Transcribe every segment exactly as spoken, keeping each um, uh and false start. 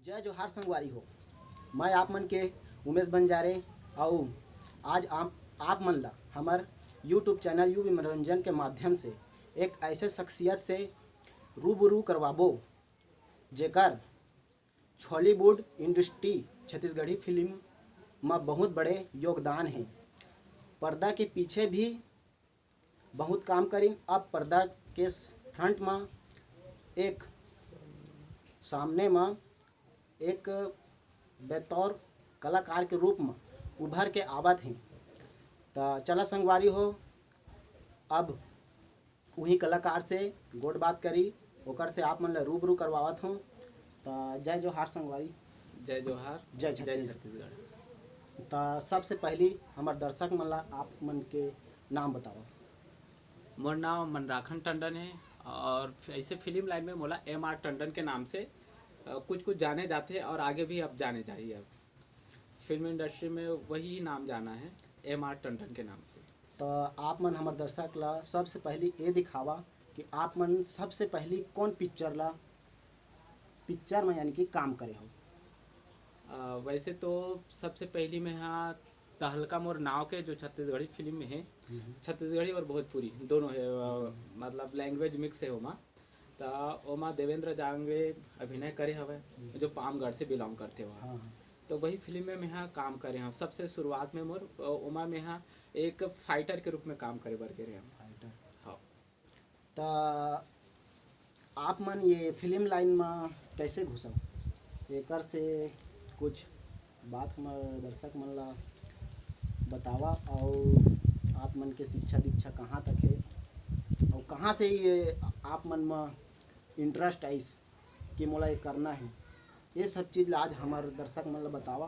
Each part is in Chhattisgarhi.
जय जोहार संगवारी हो, मैं आप मन के उमेश बंजारे। अउ आज आप आप मन ला हमर YouTube चैनल यू मनोरंजन के माध्यम से एक ऐसे शख्सियत से रूबरू करवाबो, जेकर छॉलीवुड इंडस्ट्री, छत्तीसगढ़ी फिल्म म बहुत बड़े योगदान हे। पर्दा के पीछे भी बहुत काम करिन, अब पर्दा के फ्रंट म एक सामने म एक बतौर कलाकार के रूप म उभर के आवत हे। त चला संगवारी हो, अब उही कलाकार से गोठ बात करी, ओकर से आप मन ल रूबरू करवावत हूँ। त जय जोहार संगवारी। जय जोहार। जय जय छत्तीसगढ़। छत्तीसगढ़। त सबसे पहली हमर दर्शक मन ला आप मन के नाम बताओ। मोर नाम मनराखन टंडन है और ऐसे फिल्म लाइन में मोला एम आर टंडन के नाम से अ, कुछ कुछ जाने जाते हैं और आगे भी अब जाने जाही। अब फिल्म इंडस्ट्री में वही नाम जाना है, एम आर टंडन के नाम से। तो आप मन हमर दर्शक ला सबसे पहली ये दिखावा कि आप मन सबसे पहली कौन पिक्चर ला, पिक्चर में यानी कि काम करे हो। अ, वैसे तो सबसे पहली मैं हाँ तहलका मोर नाव के जो छत्तीसगढ़ी फिल्म में है, हम्म। छत्तीसगढ़ी और भोजपुरी दोनों है, अ, हम्म। मतलब लैंग्वेज मिक्स है ओमा। त ओमा देवेंद्र जांगरे अभिनय करे हवय, हम्म। जो पामगढ़ से बिलोंग करथे ओहा। हाँ, हाँ। तो वही फिल्म में मैं हा काम करे हूँ। सबसे शुरुआत में मोर, अ, ओमा मैं हा एक फाइटर के रूप में काम करे बर गे रहे हूँ। फाइटर। हाँ। त आप मन ये फिल्म लाइन म कैसे घुसव, एकर से कुछ बात हमर दर्शक मन ला बतावा, अउ आप मन के शिक्षा दीक्षा कहाँ तक हे, अउ कहाँ से ये आप मन म इंटरेस्ट आइस कि मोला ये करना हे, ये सब चीज़ ला आज हमर दर्शक मन ला बतावा।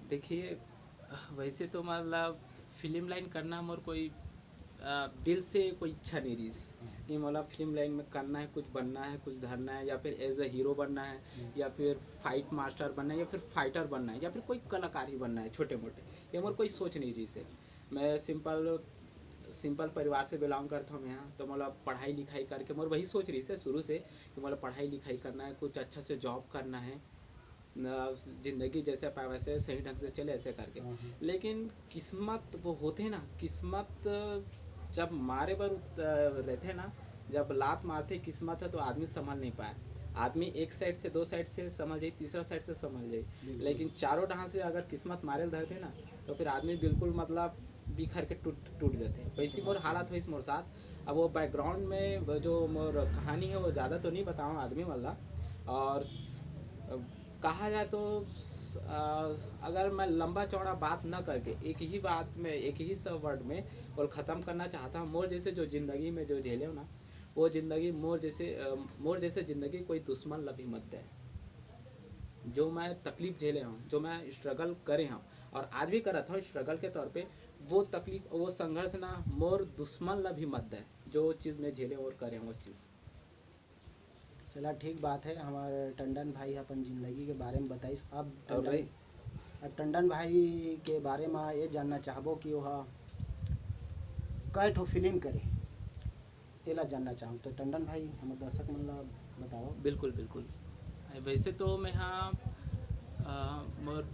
देखिए, वैसे तो मतलब फिल्म लाइन करना मोर कोई, अ, दिल से कोई इच्छा नहीं रहिस कि मतलब फिल्म लाइन में करना है, कुछ बनना है, कुछ धरना है, या फिर एज अ हीरो बनना है, हम्म। या फिर फाइट मास्टर बनना है, या फिर फाइटर बनना है, या फिर कोई कलाकार ही बनना है छोटे मोटे, ये मोर कोई सोच नहीं रहिस है। मैं सिंपल, सिंपल परिवार से बिलोंग करता हूँ मैं यहाँ, तो मतलब पढ़ाई लिखाई करके मोर वही सोच रहिस है शुरू से कि मतलब पढ़ाई लिखाई करना है, कुछ अच्छा से जॉब करना है, न, जिंदगी जैसे पाए वैसे सही ढंग से चले, ऐसे करके। हाँ, हाँ। लेकिन किस्मत वो होते ना, किस्मत जब मारे बर उत-, रहते ना, जब लात मारते किस्मत है तो आदमी संभल नहीं पाए। आदमी एक साइड से, दो साइड से संभल जाए, तीसरा साइड से संभल जाए, बिल्कुल। लेकिन चारों डहार से अगर किस्मत मारे ल धरते ना, तो फिर आदमी बिल्कुल मतलब बिखर के टूट, टूट जाते हैं। वैसी मोर हालत होइस मोर साथ। अब वो बैकग्राउंड में वो जो मोर कहानी है वो ज़्यादा तो नहीं बताऊँ आदमी वाला। और स-, अब कहा जाए तो स-, अ, अगर मैं लंबा चौड़ा बात न करके एक ही बात में, एक ही सब वर्ड में और ख़त्म करना चाहता हूँ, मोर जैसे जो ज़िंदगी में जो झेले हो ना, वो ज़िंदगी मोर जैसे, अ, मोर जैसे ज़िंदगी कोई दुश्मन ला भी मत दे। जो मैं तकलीफ झेले हूँ, जो मैं स्ट्रगल करे हूँ और आज भी करत हूँ स्ट्रगल के तौर पे, वो तकलीफ, वो संघर्ष ना मोर दुश्मन ला भी मत दे, जो चीज़ मैं झेले और करे हूँ उस चीज़। चला, ठीक बात है, हमार टंडन भाई अपन जिंदगी के बारे में बताइस। अब और टंडन, भाई? अब टंडन भाई के बारे में ये जानना चाहबो कि वह कई ठो फिल्म करे, एला जानना चाहूँ। तो टंडन भाई, हमर दर्शक मन ला बताओ। बिल्कुल, बिल्कुल। ए, वैसे तो मैं हाँ, अ, मोर,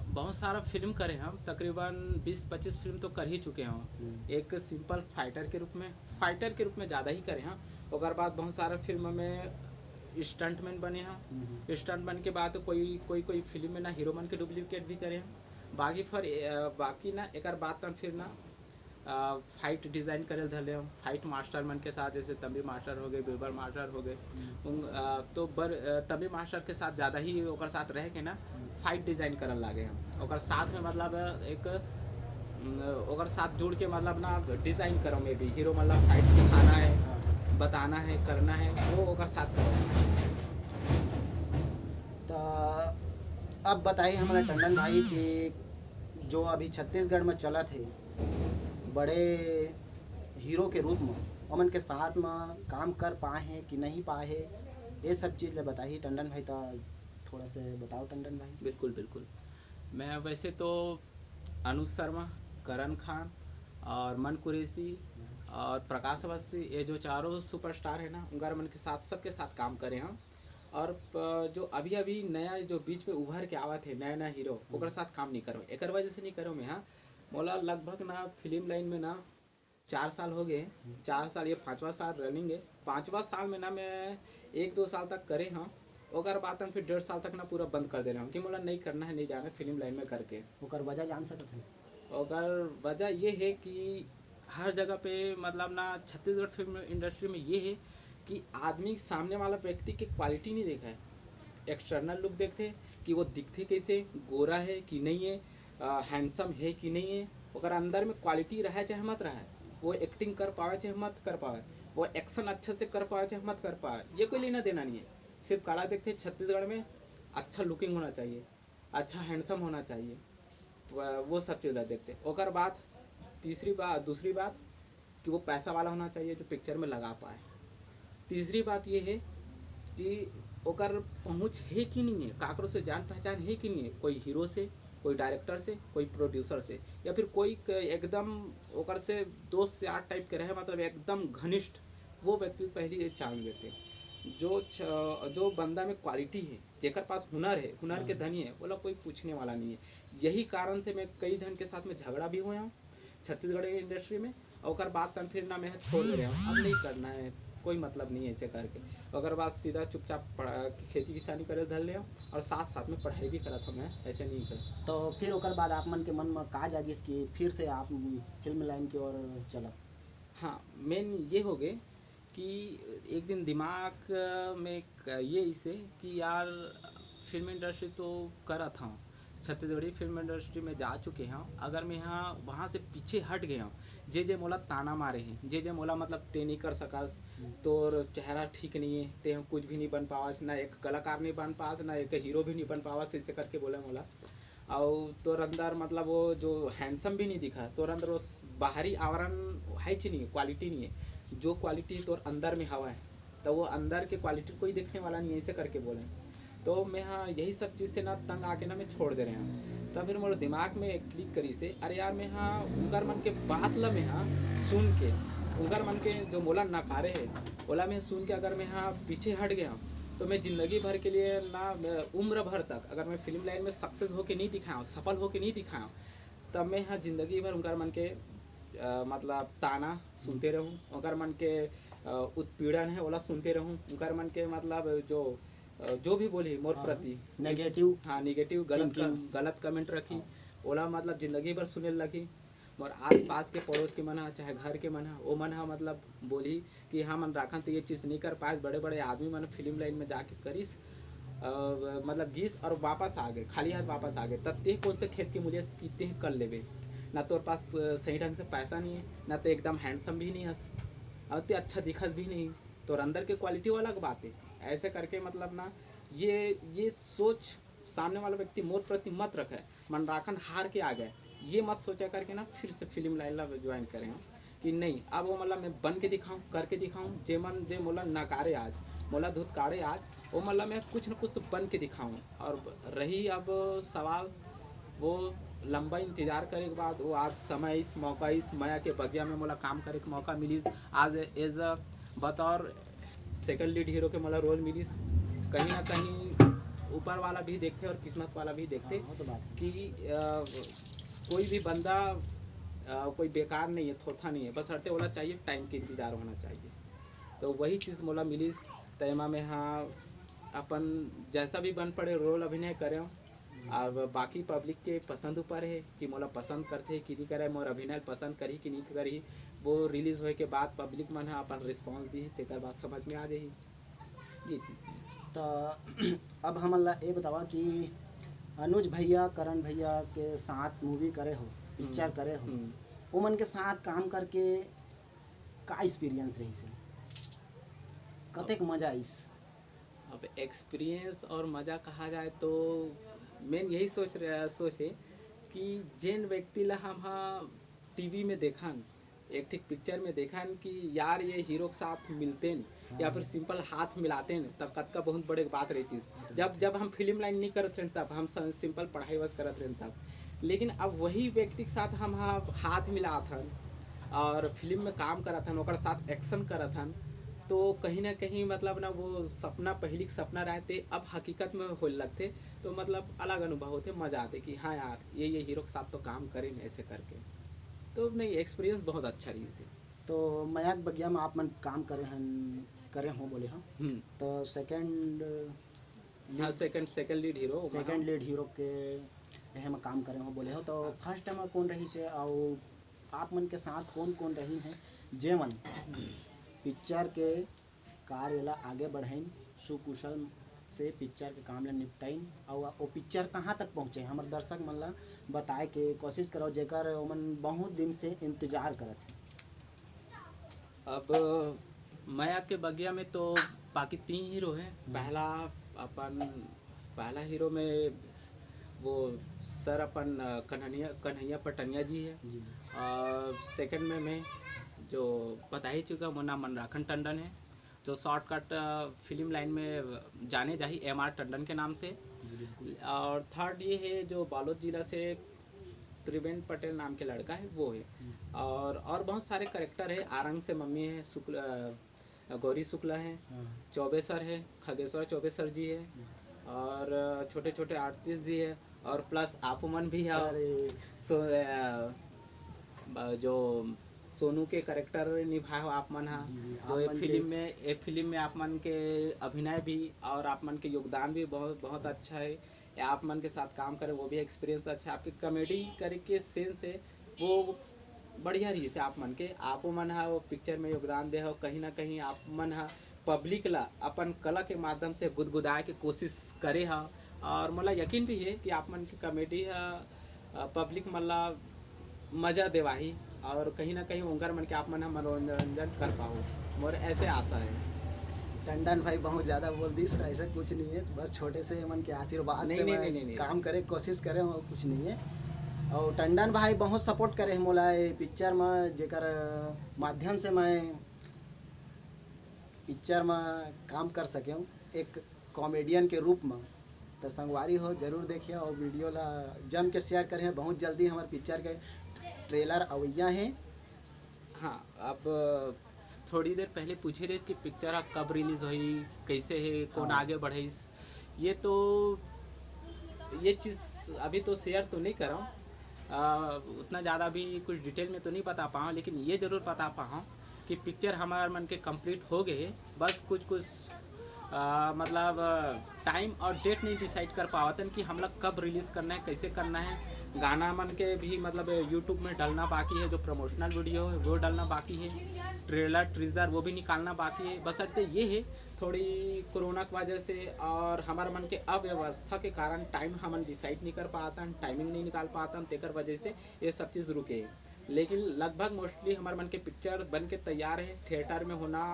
बहुत सारा फिल्म करे हूँ, तकरीबन बीस पच्चीस फिल्म तो कर ही चुके हूँ। हम्म। एक सिंपल फाइटर के रूप में, फाइटर के रूप में ज़्यादा ही करे हूँ। ओकर बाद बहुत सारा फिल्म में स्टंटमैन बने हूँ। हम्म। स्टंटमैन के बाद कोई, कोई, कोई फिल्म में ना हीरो मन के डुप्लीकेट भी करे हूँ। बाकी फिर, अ, बाकी ना एकर बाद त फिर ना अ, फाइट डिजाइन करे ल धर ले हूँ, फाइट मास्टर मन के साथ, जैसे तंबी मास्टर हो गए, बीरबल मास्टर हो गए, हम्म। उन, अ, तो बर-, अ, तंबी मास्टर के साथ ज़्यादा ही ओकर साथ रह के ना हम्म। फाइट डिजाइन करल लागे हम। ओकर साथ में मतलब एक, न, ओकर साथ जुड़ के मतलब ना डिजाइन करो, में भी हीरो मतलब फाइट सिखाना है, हाँ। बताना है, करना है, वो ओकर साथ करो। त अब बताइए हमारे टंडन भाई कि जो अभी छत्तीसगढ़ में चलत हे बड़े हीरो के रूप में, ओमन के साथ में काम कर पाए हैं कि नहीं पाए हैं, ये सब चीज़ ले बताइए टंडन भाई। त थोड़ा से बताओ टंडन भाई। बिल्कुल, बिल्कुल। मैं वैसे तो अनुज शर्मा, करण खान और मन कुरैशी और प्रकाश अवस्थी, ये जो चारों सुपरस्टार है ना, उनकर मन के साथ, सबके साथ काम करे हम। और प-, जो अभी अभी नया जो बीच में उभर के आवत हे नया नया हीरो, ओकर साथ काम नहीं करो। एकर वजह से नहीं करो मैं, हाँ, मोला लगभग ना फिल्म लाइन में ना चार साल हो गए। चार साल, ये पाँचवा साल रनिंग है। पाँचवा साल में ना मैं एक दो साल तक करे हूँ, ओकर बाद हम फिर डेढ़ साल तक ना पूरा बंद कर दे रहे हूँ कि मोला नहीं करना है, नहीं जाना है फिल्म लाइन में करके। ओकर वजह जान सकत हन? ओकर वजह ये है कि हर जगह पे, मतलब ना, छत्तीसगढ़ फिल्म इंडस्ट्री में ये है कि आदमी, सामने वाला व्यक्ति के क्वालिटी नहीं देखा है, एक्सटर्नल लुक देखते कि वो दिखते कैसे, गोरा है कि नहीं है, हैंडसम है कि नहीं है, ओकर अंदर में क्वालिटी रहे चाहे मत रहे, वो एक्टिंग कर पावे चाहे मत कर पावे, वो एक्शन अच्छे से कर पावे चाहे मत कर पावे, ये कोई लेना देना नहीं है। सिर्फ काला देखते छत्तीसगढ़ में अच्छा लुकिंग होना चाहिए, अच्छा हैंडसम होना चाहिए, वो सब चीज़ ला देखते। ओकर बाद तीसरी बात, दूसरी बात कि वो पैसा वाला होना चाहिए जो पिक्चर में लगा पाए। तीसरी बात ये है कि ओकर पहुँच है कि नहीं है, काकरो से जान पहचान है कि नहीं है, कोई हीरो से, कोई डायरेक्टर से, कोई प्रोड्यूसर से, या फिर कोई एकदम ओकर से दोस्त यार टाइप के रहे, मतलब एकदम घनिष्ठ, वो व्यक्ति पहली चांस देते। जो जो बंदा में क्वालिटी है, जेकर पास हुनर है, हुनर के धनी है, बोला कोई पूछने वाला नहीं है। यही कारण से मैं कई जन के साथ में झगड़ा भी हुआ हूँ छत्तीसगढ़ इंडस्ट्री में। ओकर बाद तन फिर ना मैं छोड़ दे रहे हूँ, अब नहीं करना है, कोई मतलब नहीं है ऐसे करके। ओकर बाद सीधा चुपचाप खेती किसानी करे धर ले हूँ और साथ साथ में पढ़ाई भी करत हूँ मैं, ऐसे नहीं कर। तो फिर ओकर बाद आप मन के मन में का जागिस कि फिर से आप फिल्म लाइन की ओर चलब? हाँ, मेन ये हो गए कि एक दिन दिमाग में ये इसे कि यार, फिल्म इंडस्ट्री तो करत हूँ, छत्तीसगढ़ी फिल्म इंडस्ट्री में जा चुके हूँ, अगर मैं यहाँ वहाँ से पीछे हट गया हूँ, जे जे मोला ताना मारे हैं, जे जे मोला मतलब ते नहीं कर सकस, तोर चेहरा ठीक नहीं है, ते कुछ भी नहीं बन पावस, ना एक कलाकार नहीं बन पावस, ना एक हीरो भी नहीं बन पावस, इसे करके बोला मोला। और तोर अंदर मतलब वो जो हैंडसम भी नहीं दिखा, तोर अंदर वो बाहरी आवरण है ची नहीं, क्वालिटी नहीं है। जो क्वालिटी तोर अंदर में हवा है, तो वो अंदर के क्वालिटी कोई देखने वाला नहीं है, ऐसे करके बोले। तो मैं हाँ, यही सब चीज़ से ना तंग आके ना मैं छोड़ दे रहे हैं। तब फिर मोर दिमाग में एक क्लिक करी से, अरे यार, मैं हाँ उनकर मन के बात ला मैं हाँ सुन के, उनकर मन के जो मोला नकारे है, ओला मैं सुन के अगर मैं हाँ पीछे हट गया, तो मैं ज़िंदगी भर के लिए ना, मैं उम्र भर तक अगर मैं फिल्म लाइन में सक्सेस होके नहीं दिखाया हूँ, सफल होके नहीं दिखाया हूँ, तब मैं हाँ ज़िंदगी भर उनकर मन के मतलब ताना सुनते रहूँ, उनकर मन के उत्पीड़न है ओला सुनते रहूँ, उनकर मन के मतलब जो जो भी बोली मोर प्रति, नेगेटिव, हाँ, नेगेटिव गलत गलत कमेंट रखी, ओला मतलब जिंदगी भर सुने लगी। मोर आसपास के पड़ोस के मन ह, चाहे घर के मन ह, ओ मन ह मतलब बोली कि हाँ, मन राखन तो ये चीज़ नहीं कर पाए, बड़े बड़े आदमी मन फिल्म लाइन में जाके करिस, मतलब गिस और वापस आ गए, खाली हाथ वापस आ गए। तब तेह कौन से खेत के मुलिया कि तेह कर लेबे? ना तोर पास सही ढंग से पैसा नहीं है, ना तो एकदम हैंडसम भी नहीं हस, और ते अच्छा दिखस भी नहीं। तोर अंदर के क्वालिटी वो अलग बात है। ऐसे करके मतलब ना, ये ये सोच सामने वाला व्यक्ति मोर प्रति मत रखे, मनराखन हार के आ गए, ये मत सोचा करके ना फिर से फिल्म लाइन ला ज्वाइन करें हम कि नहीं, अब वो मतलब मैं बन के दिखाऊं, करके दिखाऊं। जे मन जे मोला नकारे आज, मोला धुतकारे आज, वो मतलब मैं कुछ न कुछ तो बन के दिखाऊं। और रही अब सवाल वो लंबा इंतजार करे के बाद वो आज समय इस मौका इस मया के बगिया में मोला काम करे के मौका मिलिस। आज एज अ बतौर सेकंड लीड हीरो के मोला रोल मिलिस। कहीं ना कहीं ऊपर वाला भी देखते और किस्मत वाला भी देखते हाँ, वो तो बात है। कि आ, कोई भी बंदा आ, कोई बेकार नहीं है, थोथा नहीं है, बस हटे वाला चाहिए, टाइम के इंतजार होना चाहिए। तो वही चीज़ मोला मिलिस। तैमा में हाँ अपन जैसा भी बन पड़े रोल अभिनय करें। अब बाकी पब्लिक के पसंद ऊपर है कि मोला पसंद करथे कि नहीं करे, मोर अभिनय पसंद करही कि नहीं करही। वो रिलीज होए के बाद पब्लिक मन ह अपन रिस्पॉन्स दिही, तेकर बाद समझ में आ जाही ये चीज़। तो अब हमन ला ये बतावा कि अनुज भैया, करण भैया के साथ मूवी करे हो, पिक्चर हम्म, करे हो, हम्म। ओमन के साथ काम करके का एक्सपीरियंस रहिस हे? कतेक मजा आइस? अब एक्सपीरियंस और मज़ा कहा जाए तो मेन यही सोच रहा, सोच है कि जेन व्यक्ति ला हम हाँ टीवी में देखन, एक ठिक पिक्चर में देखन कि यार ये हीरो के साथ मिलतेन या फिर सिंपल हाथ मिलातेन, तब कतका बहुत बड़े बात रहती। जब जब हम फिल्म लाइन नहीं करत रहन, तब हम स-, सिंपल पढ़ाई बस करत रहन तब। लेकिन अब वही व्यक्ति के साथ हम हा-, हाथ मिलात हन और फिल्म में काम करत हन, ओकर साथ एक्शन करत हन, तो कहीं ना कहीं मतलब ना वो सपना, पहली के सपना रहते, अब हकीकत में होए लगते, तो मतलब अलग अनुभव होते, मज़ा आते कि हाँ यार, ये ये हीरो के साथ तो काम करें ऐसे करके। तो नहीं, एक्सपीरियंस बहुत अच्छा रही से। तो मया के बगिया में आप मन काम करे हन, करे हो बोले हो, हम्म। तो सेकंड हाँ, second second lead hero second lead hero के एहे में काम करे हो बोले हो, तो फर्स्ट टाइम कौन रही से, और आप मन के साथ कौन कौन रही हैं, जे मन पिक्चर के कार्य ला आगे बढ़ाइन, सुकुशल से पिक्चर के काम ला निपटाइन, और वो पिक्चर कहाँ तक पहुँचे, हमर दर्शक मन ला बताए के कोशिश करो, जेकर ओमन बहुत दिन से इंतजार करत हैं। अब मया के बगिया में तो बाकी तीन हीरो हैं। हम्म। पहला अपन, पहला हीरो में वो सर अपन, अ, कन्हैया, कन्हैया पटनिया जी है। जी। और सेकंड में मैं जो बता ही चुका, वो नाम मनराखन टंडन है, जो शॉर्टकट, अ, फिल्म लाइन में जाने जाही एम आर टंडन के नाम से। जी, बिल्कुल। और थर्ड ये है जो बालोद जिला से त्रिवेंद्र पटेल नाम के लड़का है, वो है। हम्म। और, और बहुत सारे करेक्टर है, आरंग से मम्मी है, शुक्ल, अ, गौरी शुक्ला है, हाँ। चौबे सर है, खगेश्वर चौबे सर जी है, हम्म। और, अ, छोटे छोटे आर्टिस्ट जी है, और प्लस आप मन भी हो। अरे। सो, अ, ब-, जो सोनू के करेक्टर निभाए हो आप मन हा, जी, जी, तो आप ये मन फिल्म के में, ये फिल्म में आप मन के अभिनय भी और आप मन के योगदान भी बहुत, बहुत अच्छा है। या आप मन के साथ काम करे, वो भी एक्सपीरियंस अच्छा है। आपके कॉमेडी करे के सेंस है, वो बढ़िया रही से आप मन के। आप मन हा वो पिक्चर में योगदान दे हो, कहीं ना कहीं आप मन हा पब्लिक ला अपन कला के माध्यम से गुदगुदाए के कोशिश करे हो। और मोला यकीन भी है कि आप मन के कॉमेडी हा, अ, पब्लिक मन ला मजा देवाही और कहीं ना कहीं ओंकर मन के आप मन ह मनोरंजन कर पाहू, मोर ऐसे आशा है। टंडन भाई बहुत ज़्यादा बोल दिस, ऐसा कुछ नहीं है, बस छोटे से मन के आशीर्वाद नहीं, से नहीं, मैं नहीं, नहीं, नहीं। काम करे कोशिश करे, और कुछ नहीं है। और टंडन भाई बहुत सपोर्ट करे हैं मोला ये पिक्चर में, जेकर माध्यम से मैं पिक्चर में काम कर सके हूँ एक कॉमेडियन के रूप में। तो संगवारी हो, जरूर देखिए और वीडियो ला जम के शेयर करें। बहुत जल्दी हमारे पिक्चर के ट्रेलर अवैया है। हाँ, अब थोड़ी देर पहले पूछे रहे कि पिक्चर हा कब रिलीज होई, कैसे है, कौन हाँ। आगे बढ़ाइस, ये तो, ये चीज़ अभी तो शेयर तो नहीं करा हूँ। अ, उतना ज़्यादा भी कुछ डिटेल में तो नहीं बता पाऊँ, लेकिन ये ज़रूर बता पाऊँ कि पिक्चर हमार मन के कंप्लीट हो गए है। बस कुछ कुछ, अ, मतलब, टाइम और डेट नहीं डिसाइड कर पावतन कि हम लोग कब रिलीज करना है, कैसे करना है। गाना मन के भी मतलब यूट्यूब में डालना बाकी है, जो प्रमोशनल वीडियो है वो डालना बाकी है, ट्रेलर टीजर वो भी निकालना बाकी है। बस अड्डे ये है, थोड़ी कोरोना की वजह से और हमारे मन के अव्यवस्था के कारण टाइम हमन डिसाइड नहीं कर पातन, टाइमिंग नहीं निकाल पातन, तेकर वजह से ये सब चीज़ रुके है। लेकिन लगभग मोस्टली हमारे मन के पिक्चर बन के तैयार है, थिएटर में होना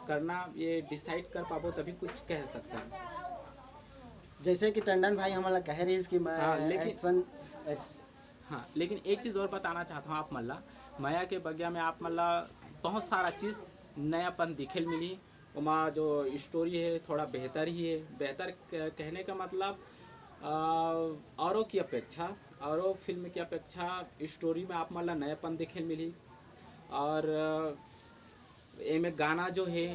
करना ये डिसाइड कर पाबो तभी कुछ कह सकते हैं। जैसे कि टंडन भाई हमला कह रही कि मैं हाँ, लेकिन एक्शन, एक्स- हाँ, लेकिन एक चीज़ और बताना चाहता हूँ आप मन ला, मया के बगिया में आप मन ला बहुत सारा चीज़ नयापन दिखे ल मिली। ओमा जो स्टोरी है थोड़ा बेहतर ही है। बेहतर क-, कहने का मतलब, अ, औरों की अपेक्षा, औरों फिल्म की अपेक्षा स्टोरी में आप मन ला नयापन दिखे ल मिली। और, अ, एमे गाना जो है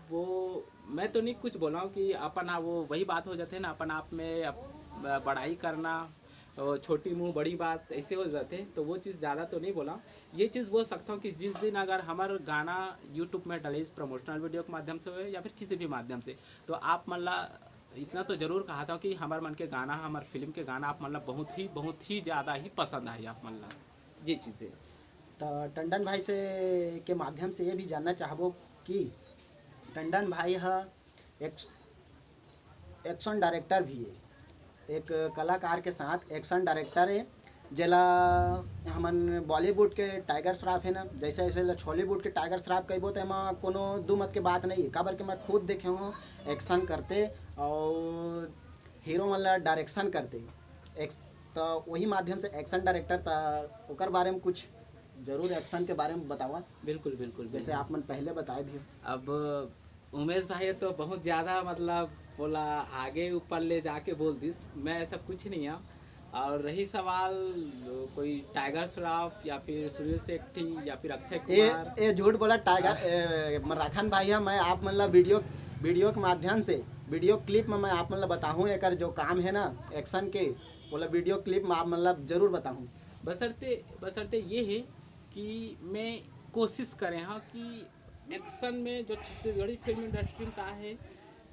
वो मैं तो नहीं कुछ बोला हूँ कि अपन आप, वो वही बात हो जाते हैं ना, अपन आप में अप-, बड़ाई करना, और छोटी मुंह बड़ी बात ऐसे हो जाते हैं, तो वो चीज़ ज़्यादा तो नहीं बोला। ये चीज़ बोल सकता हूँ कि जिस दिन अगर हमार गाना यूट्यूब में डले इस प्रमोशनल वीडियो के माध्यम से हो या फिर किसी भी माध्यम से, तो आप मन ला इतना तो जरूर कहा था कि हमार मन के गाना, हमार फिल्म के गाना आप मन ला बहुत ही, बहुत ही ज़्यादा ही पसंद आए आप मन ला, ये चीज़ें। तो टंडन भाई से के माध्यम से ये भी जानना चाहबो कि टंडन भाई ह एक एक्शन डायरेक्टर भी है, एक कलाकार के साथ एक्शन डायरेक्टर है, जेला हमन बॉलीवुड के टाइगर श्रॉफ है ना, जैसे ऐसे ला छॉलीवुड के टाइगर श्रॉफ कहबो तो एमा कोनो दू मत के बात नहीं है, काबर के मैं खुद देखे हूँ एक्शन करते और हीरो मन ला डायरेक्शन करते। एक तो वही माध्यम से एक्शन डायरेक्टर, त ओकर बारे में कुछ जरूर एक्शन के बारे में बतावा। बिल्कुल, बिल्कुल, जैसे बिल्कुल। आप मन पहले बताए भी हो। अब उमेश भाई तो बहुत ज़्यादा मतलब बोला, आगे ऊपर ले जाके बोल दिस, मैं ऐसा कुछ नहीं है। और रही सवाल कोई टाइगर श्रॉफ या फिर सुनील शेट्टी या फिर अक्षय ये कुमार, ये झूठ बोला टाइगर। ए, मराखन भाई है, मैं आप मन ला वीडियो वीडियो के माध्यम से, वीडियो क्लिप में मैं आप मन ला बताहूँ एकर जो काम है ना एक्शन के, बोला वीडियो क्लिप में आप मन ला जरूर बताहूँ। बसरते बसरते ये है कि मैं कोशिश करे हाँ कि एक्शन में जो छत्तीसगढ़ी फिल्म इंडस्ट्री में का है,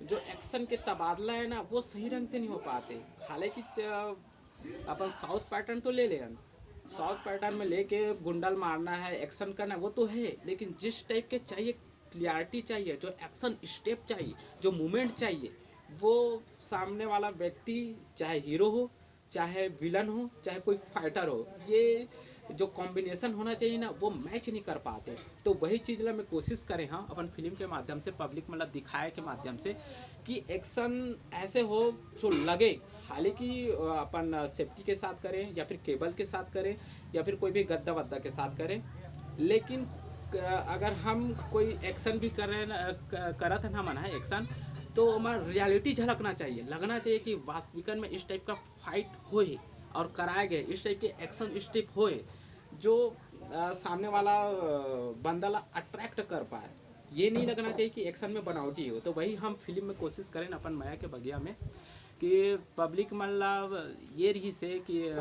जो एक्शन के तबादला है ना, वो सही ढंग से नहीं हो पाते। हालांकि च- अपन साउथ पैटर्न तो ले लेन, साउथ पैटर्न में लेके गुंडल मारना है, एक्शन करना है, वो तो है, लेकिन जिस टाइप के चाहिए, क्लियरिटी चाहिए, जो एक्शन स्टेप चाहिए, जो मूवमेंट चाहिए, वो सामने वाला व्यक्ति, चाहे हीरो हो, चाहे विलन हो, चाहे कोई फाइटर हो, ये जो कॉम्बिनेशन होना चाहिए ना, वो मैच नहीं कर पाते। तो वही चीज़ ला मैं कोशिश करे हाँ अपन फिल्म के माध्यम से, पब्लिक मतलब दिखाए के माध्यम से कि एक्शन ऐसे हो जो लगे, हालांकि अ, अपन सेफ्टी के साथ करें या फिर केबल के साथ करें या फिर कोई भी गद्दा वद्दा के साथ करें, लेकिन अ, अगर हम कोई एक्शन भी कर रहे हैं ना, क- करत है ना, मन है एक्शन, तो हमारा रियलिटी झलकना चाहिए, लगना चाहिए कि वास्तविकन में इस टाइप का फाइट होए और कराए गए, इस टाइप के एक्शन स्टेप होए जो अ, सामने वाला अ, बंदा ला अट्रैक्ट कर पाए। ये नहीं लगना चाहिए कि एक्शन में बनावटी हो। तो वही हम फिल्म में कोशिश करें अपन मया के बगिया में कि पब्लिक मन ला ये रही से कि अ,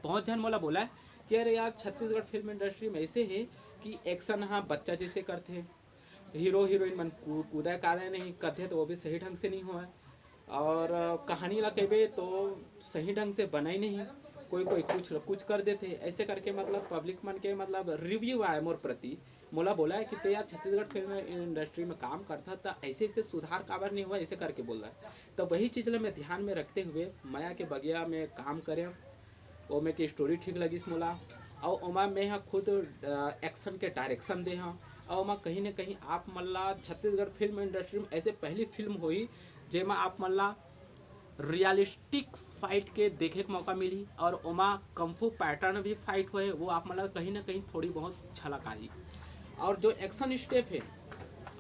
बहुत झन मोला बोला है कि अरे यार, छत्तीसगढ़ फिल्म इंडस्ट्री में ऐसे है कि एक्शन हाँ बच्चा जैसे करते हैं, हीरो हीरोइन मन कू- कूदा कादा नहीं करते, तो वो भी सही ढंग से नहीं हुआ है। और अ, कहानी ला कहिबे तो सही ढंग से बनाई नहीं, कोई कोई कुछ कुछ कर देते, ऐसे करके मतलब पब्लिक मन के मतलब रिव्यू आए मोर प्रति, मोला बोला है कि ते यार छत्तीसगढ़ फिल्म इंडस्ट्री में काम करता, तो ऐसे ऐसे सुधार काबर नहीं हुआ, ऐसे करके बोल रहा है। तो वही चीज़ ला मैं ध्यान में रखते हुए मया के बगिया में काम करें, ओमे के स्टोरी ठीक लगिस मोला, और ओमा मैं ह खुद एक्शन के डायरेक्शन दे हूँ, और ओमा कहीं ना कहीं आप मन ला छत्तीसगढ़ फिल्म इंडस्ट्री में ऐसे पहली फिल्म होई जेमा आप मन ला रियलिस्टिक फाइट के देखे के मौका मिली, और ओमा कंफू पैटर्न भी फाइट होए, वो आप मन ला कहीं ना कहीं थोड़ी बहुत झलक आई। और जो एक्शन स्टेप है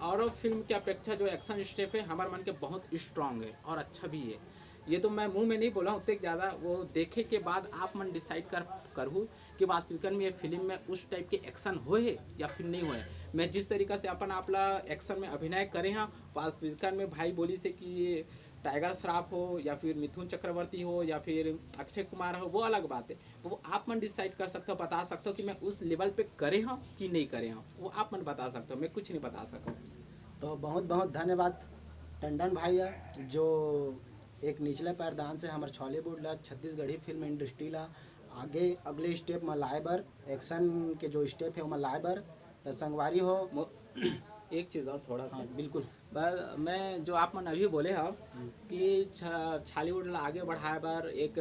और फिल्म की अपेक्षा जो एक्शन स्टेप है हमारे मन के बहुत स्ट्रांग है और अच्छा भी है। ये तो मैं मुंह में नहीं बोला हूँ, उतने ज़्यादा वो देखे के बाद आप मन डिसाइड कर करहू कि वास्तविकन में ये फिल्म में उस टाइप के एक्शन होए है या फिर नहीं होए। मैं जिस तरीका से अपन आप ला एक्शन में अभिनय करे हाँ, वास्तविकन में भाई बोली से कि ये टाइगर श्रॉफ हो या फिर मिथुन चक्रवर्ती हो या फिर अक्षय कुमार हो, वो अलग बात है। वो आप मन डिसाइड कर सकते हो, बता सकते हो कि मैं उस लेवल पे करे हूँ कि नहीं करे हूँ, वो आप मन बता सकते हो, मैं कुछ नहीं बता सकूँ। तो बहुत बहुत धन्यवाद टंडन भाई ला, जो एक निचले पैरदान से हमर छॉलीवुड ला, छत्तीसगढ़ी फिल्म इंडस्ट्री ला आगे अगले स्टेप में लाए बर, एक्शन के जो स्टेप है ओमा लाए बर। तो संगवारी हो, मो- एक चीज़ और थोड़ा सा, हाँ, बिल्कुल। बस मैं जो आप मन अभी बोले हो कि छा- छॉलीवुड ला आगे बढ़ाए बर एक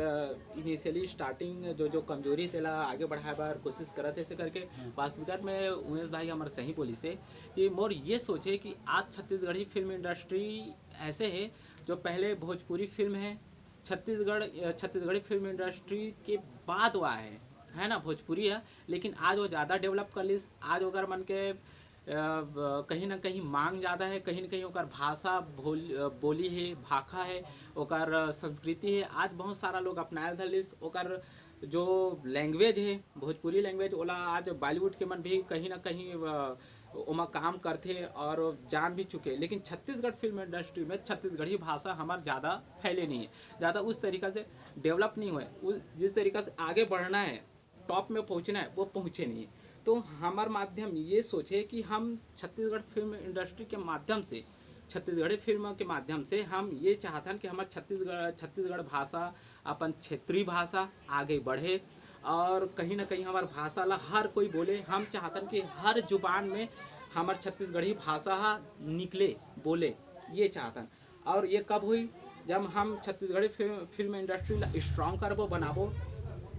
इनिशियली स्टार्टिंग जो जो कमजोरी तेला आगे बढ़ाए बर कोशिश करत है, ऐसे करके वास्तविकता में उमेश भाई हमारे सही बोली से कि मोर ये सोचे कि आज छत्तीसगढ़ी फिल्म इंडस्ट्री ऐसे है जो पहले भोजपुरी फिल्म है, छत्तीसगढ़ अ, छत्तीसगढ़ी फिल्म इंडस्ट्री के बाद वो आए है, है ना, भोजपुरी है, लेकिन आज वो ज़्यादा डेवलप कर लिस। आज ओकर मन के अ, ब- कहीं ना कहीं मांग ज़्यादा है, कहीं ना कहीं ओकर भाषा भोल- अ, बोली है, भाखा है, ओकर अ, संस्कृति है, आज बहुत सारा लोग अपनाए धर लिस। ओकर जो लैंग्वेज है, भोजपुरी लैंग्वेज, ओला आज बॉलीवुड के मन भी कहीं ना कहीं अ, ओमा काम करथे और जान भी चुके, लेकिन छत्तीसगढ़ फिल्म इंडस्ट्री में छत्तीसगढ़ी भाषा हमार ज़्यादा फैले नहीं है, ज़्यादा उस तरीका से डेवलप नहीं हुए, उस जिस तरीका से आगे बढ़ना है, टॉप में पहुंचना है, वो पहुंचे नहीं। तो हमार माध्यम ये सोचे कि हम छत्तीसगढ़ फिल्म इंडस्ट्री के माध्यम से, छत्तीसगढ़ी फिल्म के माध्यम से हम ये चाहतन कि हमार छत्तीसगढ़ छत्तीसगढ़ भाषा, अपन क्षेत्रीय भाषा आगे बढ़े और कहीं ना कहीं हमार भाषा ला हर कोई बोले। हम चाहतन कि हर जुबान में हमार छत्तीसगढ़ी भाषा हा निकले, बोले, ये चाहतन। और ये कब हुई? जब हम छत्तीसगढ़ी फिल्म फिल्म इंडस्ट्री ला स्ट्रॉन्ग करबो, बनाबो,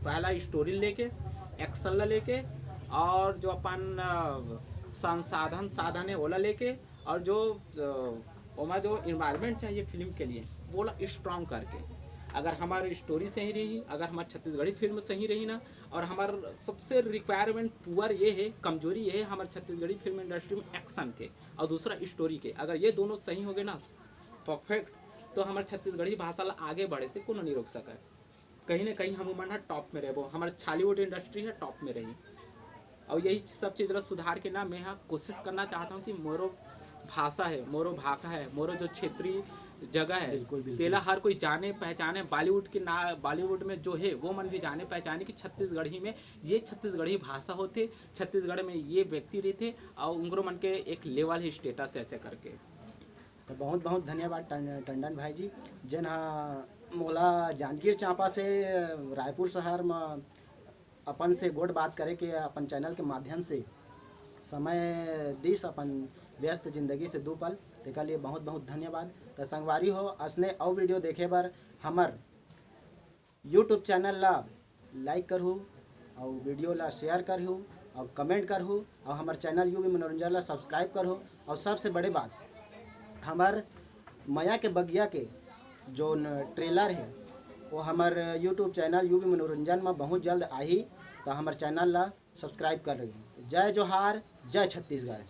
पहला स्टोरी लेके, एक्शन ला लेके, और जो अपन अ, संसाधन साधन है ओला लेके, और जो अ, ओमा जो इन्वायरमेंट चाहिए फिल्म के लिए, वो ला स्ट्रॉन्ग करके। अगर हमारी स्टोरी सही रही, अगर हमारी छत्तीसगढ़ी फिल्म सही रही ना, और हमार सबसे रिक्वायरमेंट पुअर ये है, कमजोरी ये है हमारे छत्तीसगढ़ी फिल्म इंडस्ट्री में एक्शन के और दूसरा स्टोरी के, अगर ये दोनों सही हो गए ना परफेक्ट, तो हमारे छत्तीसगढ़ी भाषा ला आगे बढ़े से कोनो नहीं रोक सके। कहीं ना कहीं हम मन ह टॉप में रहबो, हमर छॉलीवुड इंडस्ट्री ह टॉप में रही। और यही सब चीज़ ला सुधार के ना मैं ह कोशिश करना चाहता हूँ कि मोरो भाषा है, मोरो भाखा है, मोरो जो क्षेत्रीय जगह है, बिल्कुल, बिल्कुल। तेला हर कोई जाने पहचाने। बॉलीवुड के ना, बॉलीवुड में जो है वो मन भी जाने पहचाने कि छत्तीसगढ़ी में ये छत्तीसगढ़ी भाषा होथे, छत्तीसगढ़ में ये व्यक्ति रहिथे और उंगरो मन के एक लेवल है, स्टेटस है, ऐसे करके। तो बहुत बहुत धन्यवाद टं-, टंडन भाई जी, जेन हा मोला जांजगीर चांपा से रायपुर शहर म अपन से गोठ बात करे के अपन चैनल के माध्यम से समय दिस अपन व्यस्त जिंदगी से दू पल, तेकर लिए बहुत बहुत धन्यवाद। तो संगवारी हो, असने अउ वीडियो देखे बर हमर यूट्यूब चैनल ला लाइक करहू और वीडियो ला शेयर करहू और कमेंट करहू और हमर चैनल यू वी मनोरंजन ला सब्सक्राइब करहू। और सबसे बड़े बात, हमर मया के बगिया के जो ट्रेलर है वो हमर यूट्यूब चैनल यू वी मनोरंजन में बहुत जल्द आही, तो हमर चैनल ला सब्सक्राइब कर रही। जय जोहार, जय छत्तीसगढ़।